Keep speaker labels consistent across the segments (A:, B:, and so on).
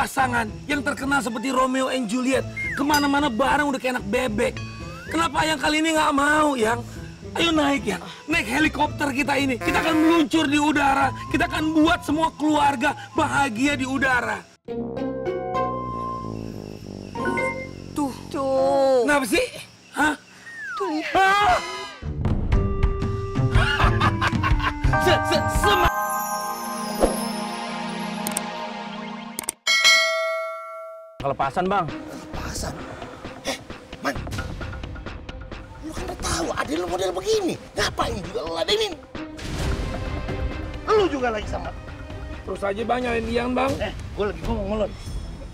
A: pasangan yang terkenal seperti Romeo and Juliet. Kemana-mana bareng udah kayak anak bebek. Kenapa yang kali ini nggak mau, Yang? Ayo naik, Yang. Naik helikopter kita ini. Kita akan meluncur di udara. Kita akan buat semua keluarga bahagia di udara.
B: Tuh.
A: Kenapa sih? Hah?
B: Tuh lihat.
C: Kelepasan, Bang.
D: Kelepasan? Man. Lu kan udah tahu adil lu model begini. Ngapain juga lu ladenin? Lu juga lagi sama.
A: Terus aja Bang, nyalain Yang, Bang.
D: Gue lagi ngomong sama lu.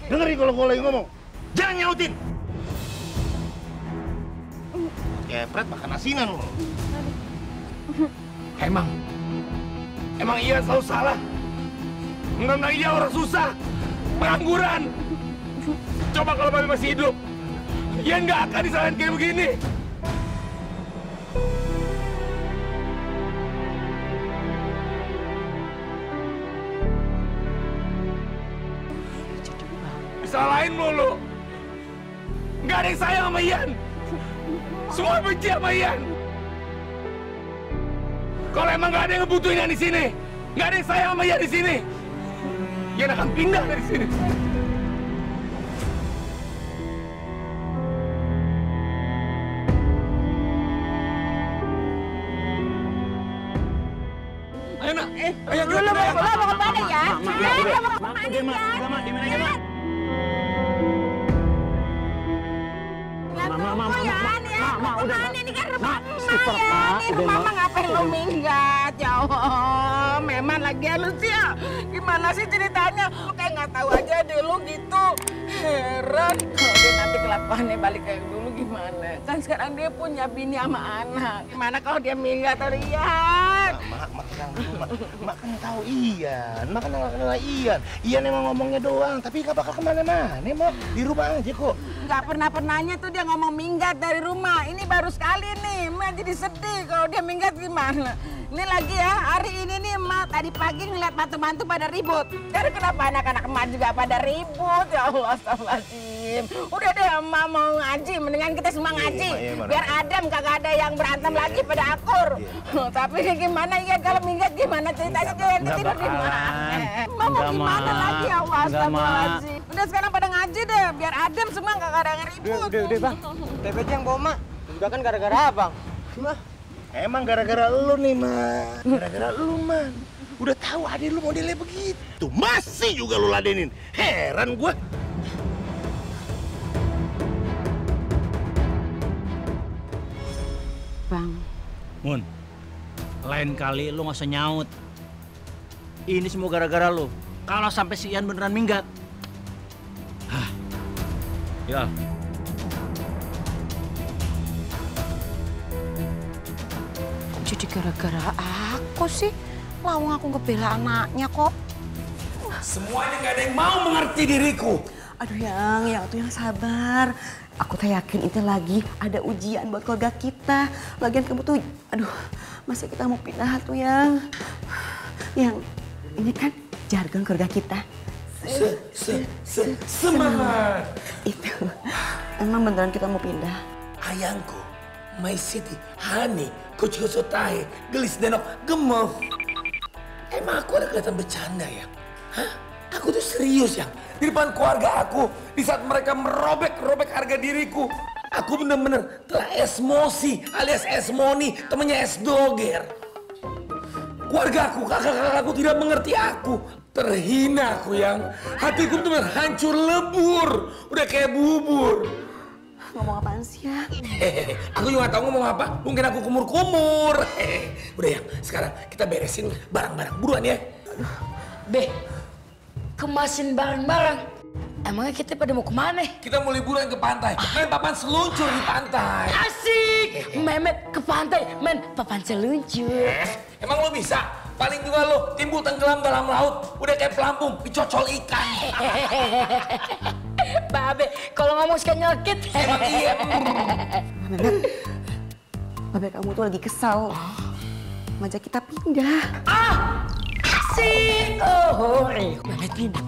D: Dengerin kalau gue lagi ngomong. Jangan nyautin. Kepret makan asinan lu.
A: Emang iya selalu salah. Mengenai dia orang susah, pengangguran. Coba kalau Babe masih hidup, Ian nggak akan disalahin kayak begini. Disalahin mulu. Nggak ada yang sayang sama Ian. Semua benci sama Ian. Kalau emang nggak ada yang ngebutuhin Ian di sini, nggak ada yang sayang sama Ian di sini, Ian akan pindah dari sini. Ayo nak, ayo
B: Lu mau kemana ya? Mau kemana ya? Udah. Ini kan rumah ya. Ini Mama ngapain lu minggat? Ya Allah, Meman lagi halus ya. Gimana sih ceritanya? Lu kayak nggak tahu aja deh lu gitu. Heran. Kalau dia nanti kelakuannya balik kayak dulu gimana? Kan sekarang dia punya bini sama anak. Gimana kalau dia minggat atau lihat?
D: Mak tenang dulu, Mak kan tahu Ian. Mak kan nggak kenal Ian. Ian emang ngomongnya doang, tapi nggak bakal kemana-mana. Mak di rumah aja kok.
B: Nggak pernah-pernahnya tuh dia ngomong minggat dari rumah. Ini baru sekali nih, Mak jadi sedih kalau dia minggat gimana. Ini lagi ya, hari ini nih Mak tadi pagi ngeliat mantu-mantu pada ribut. Jadi kenapa anak-anak Mak juga pada ribut? Ya Allah, astagfirullahaladzim. Udah deh Mak mau ngaji, mendingan kita semua ngaji. Biar adem, kagak ada yang berantem lagi pada akur. Tapi gimana ya kalau minggat gimana ceritanya dia yang tidur di mana? Mak mau gimana lagi ya Allah, astagfirullahaladzim. Udah sekarang pada ngaji deh, biar adem semua kagak ada yang ribut.
C: Udah, Bang. TPJ yang bawa Mak. Juga kan gara-gara Abang.
D: Emang gara-gara lu nih, Man. Gara-gara lu, Man. Udah tahu adik lu modelnya begitu. Masih juga lu ladenin. Heran gua.
B: Bang.
E: Mun, lain kali lu nggak usah nyaut. Ini semua gara-gara lu. Kalau sampai si Ian beneran minggat. Hah. Ya.
B: Jadi gara-gara aku sih, lawang aku ngebela anaknya kok.
A: Semuanya nggak ada yang mau mengerti diriku.
F: Aduh yang tuh yang sabar. Aku tuh yakin itu lagi ada ujian buat keluarga kita. Lagian kamu tuh, aduh, masa kita mau pindah tuh Yang ini kan jargon keluarga kita.
A: Semangat.
F: Itu, emang beneran kita mau pindah.
A: Ayangku, my city, honey, kucu-kucu tahe, gelis denok, gemuk. Emang aku ada kelihatan bercanda ya? Hah? Aku tuh serius ya. Di depan keluarga aku, di saat mereka merobek-robek harga diriku, aku bener-bener telah esmosi alias esmoni, temennya es doger. Keluarga aku, kakak-kakak aku tidak mengerti aku. Terhina aku Yang. Hatiku tuh hancur lebur, udah kayak bubur.
F: Ngomong apaan sih ya?
A: Aku juga gak tahu ngomong apa. Mungkin aku kumur-kumur. Udah Yang, sekarang kita beresin barang-barang. Buruan ya.
G: Be, kemasin barang-barang. Emangnya kita pada mau kemana?
A: Kita mau liburan ke pantai. Main papan seluncur di pantai.
G: Asik! Memet ke pantai, main papan seluncur.
A: Emang lo bisa? Paling juga lo timbul tenggelam dalam laut. Udah kayak pelampung, dicocol ikan.
G: Babe, kalau ngomong suka nyelkit.
A: Emang iya.
F: Babe kamu tuh lagi kesal. Ngajak kita pindah.
G: sih. Oh, Mehmet pindah.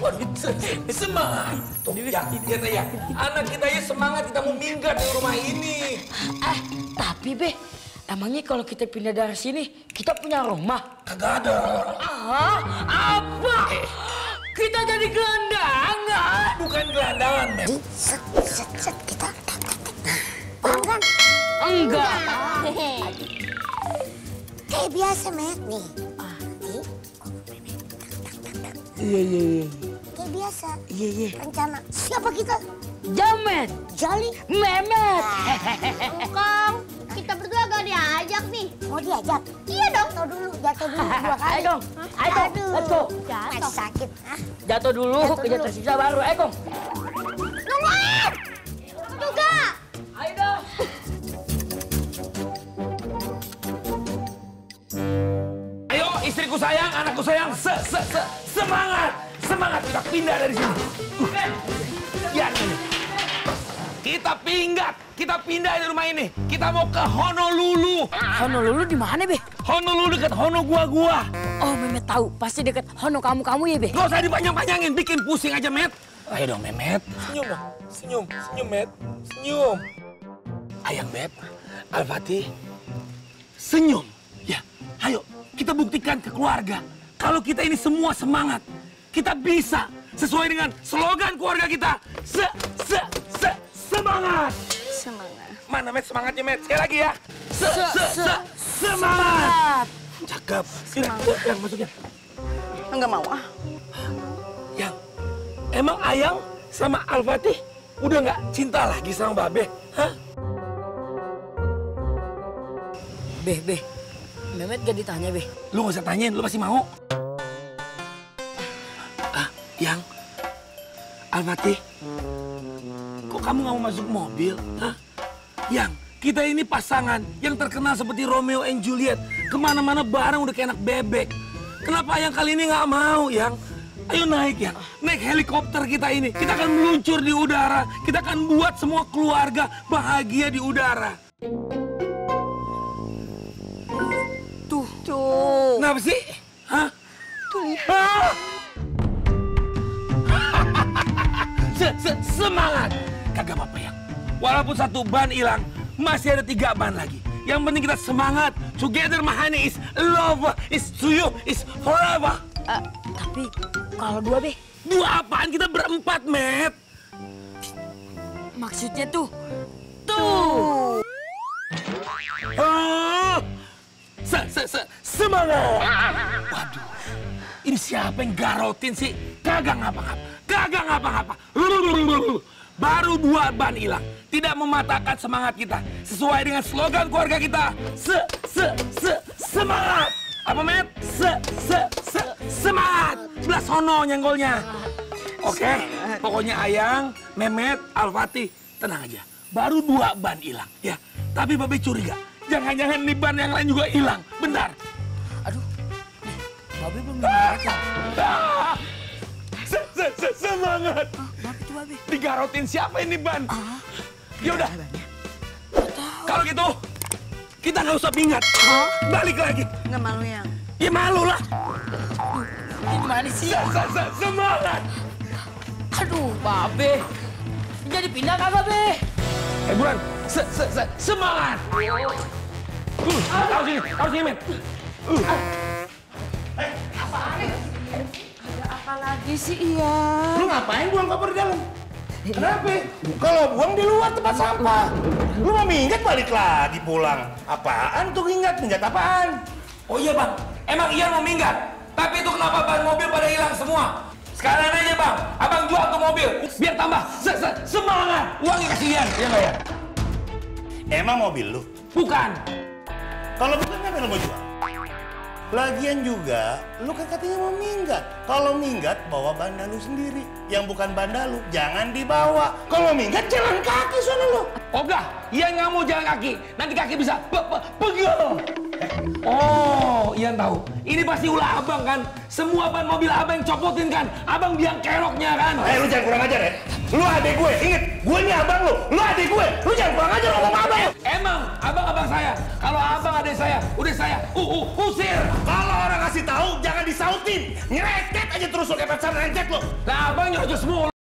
A: Waduh, semangat. Tuh, ya, lihat ya. Anak kita ya semangat, kita mau minggat di rumah ini.
G: Tapi Be, emangnya kalau kita pindah dari sini, kita punya rumah?
A: Kagak ada.
G: Apa? Kita jadi gelandangan?
A: Bukan gelandangan, Mem.
H: Set, kita. Paham kan?
G: Enggak.
H: Kayak biasa, Met. Nih.
F: Iya.
H: Kayak biasa.
F: Iya.
H: Rencana. Siapa kita?
G: Jamet.
H: Jali.
G: Memet.
I: Kong, kita berdua gak diajak nih.
H: Mau diajak?
I: Iya dong.
H: Jatuh dulu 2 kali.
G: Ayo dong. Ayo, let's go.
H: Masih sakit.
G: Jatuh dulu, kerja tersisa baru. Ayo, Kong.
I: Nungguin! Juga!
G: Ayo dong.
A: Ayo, istriku sayang, anakku sayang, semangat! Semangat, kita pindah dari sini. Ya, ini. Kita pindah dari rumah ini. Kita mau ke Honolulu.
G: Honolulu di mana, Be?
A: Honolulu dekat Hono gua.
G: Oh, Memet tahu. Pasti dekat Hono kamu ya, Be?
A: Gak usah dipanjang-panjangin, bikin pusing aja, Met. Ayo dong, Memet. Senyum dong. Senyum, Met. Senyum. Ayang, Beb. Al-Fatih. Senyum. Ya, ayo. Kita buktikan ke keluarga. Kalau kita ini semua semangat. Kita bisa. Sesuai dengan slogan keluarga kita. Semangat. Mana, Met? Semangatnya, Met. Sekali lagi ya. Semangat. Cakep. Sini, yang masuknya.
F: Enggak mau
A: Yang, emang Ayang sama Al-Fatih udah nggak cinta lagi sama Babe? Hah?
G: Be. Memet gak ditanya, Be.
A: Lu nggak usah tanyain, lu pasti mau. Yang, Al-Fatih, kok kamu nggak mau masuk mobil? Hah? Yang, kita ini pasangan yang terkenal seperti Romeo and Juliet. Kemana-mana bareng udah kayak anak bebek. Kenapa yang kali ini nggak mau, Yang? Ayo naik, Yang. Naik helikopter kita ini. Kita akan meluncur di udara. Kita akan buat semua keluarga bahagia di udara.
F: Tuh.
A: Kenapa sih? Hah?
F: Tuh lihat.
A: Semangat. Kagak apa-apa, Yang. Walaupun 1 ban hilang, masih ada 3 ban lagi. Yang penting kita semangat. Together, my honey, is love, is to you, is forever.
G: Tapi kalau 2, Be.
A: 2 apaan? Kita berempat, Met.
G: Maksudnya tuh.
A: Oh, semangat. Waduh, ini siapa yang garotin sih? Kagak ngapa-ngapa. Baru 2 ban hilang. Tidak mematahkan semangat kita. Sesuai dengan slogan keluarga kita. Semangat. Apa, Met? Semangat. Sebelah sono nyenggolnya. Oke, pokoknya Ayang, Memet, Al-Fatih, tenang aja. Baru 2 ban hilang, ya. Tapi Babe curiga. Jangan-jangan nih ban yang lain juga hilang. Bentar.
G: Aduh, Babe belum dimakan.
A: Semangat.
G: Babe tuh, Babe.
A: Digarotin siapa ini ban? Ya udah. Kalau gitu, kita nggak usah pingat. Balik lagi.
F: Nggak malu, Yang?
A: Ya malu lah.
G: Gimana sih?
A: Semangat.
G: Aduh, Babe. Jadi pindah kagak, Be?
A: Buruan. Semangat. Harus sini, men.
F: Apa lagi sih, Iya?
D: Lu ngapain buang koper di dalam? Kenapa? Kalau buang di luar tempat sampah. Lu mau minggat balik lagi pulang. Apaan tuh minggat apaan?
A: Oh iya, Bang. Emang Ian mau minggat. Tapi itu kenapa ban mobil pada hilang semua? Sekalian aja, Bang. Abang jual tuh mobil. Biar tambah semangat. Uangnya kasih Ian, ya nggak ya?
D: Emang mobil lu?
A: Bukan.
D: Kalau bukan kenapa lu mau jual? Lagian juga, lu kan katanya mau minggat. Kalau minggat, bawa banda lu sendiri. Yang bukan banda lu, jangan dibawa. Kalau minggat, jalan kaki sono lu.
A: Ogah, Ian nggak mau jalan kaki. Nanti kaki bisa pegel. Oh, Ian tahu. Ini pasti ulah abang kan? Semua ban mobil abang yang copotin kan? Abang biang keroknya kan?
D: Lu jangan kurang ajar ya. Lu adek gue, inget. Gue ini abang lu. Lu adek gue. Lu jangan kurang ajar ngomong abang.
A: Emang abang saya. Kalau abang adek saya, udah saya usir. Kalau orang kasih
D: kasih tahu jangan disautin. Ngeretet aja terus lo kayak pacar rencet lo.
A: Lah abang nyocos mulu.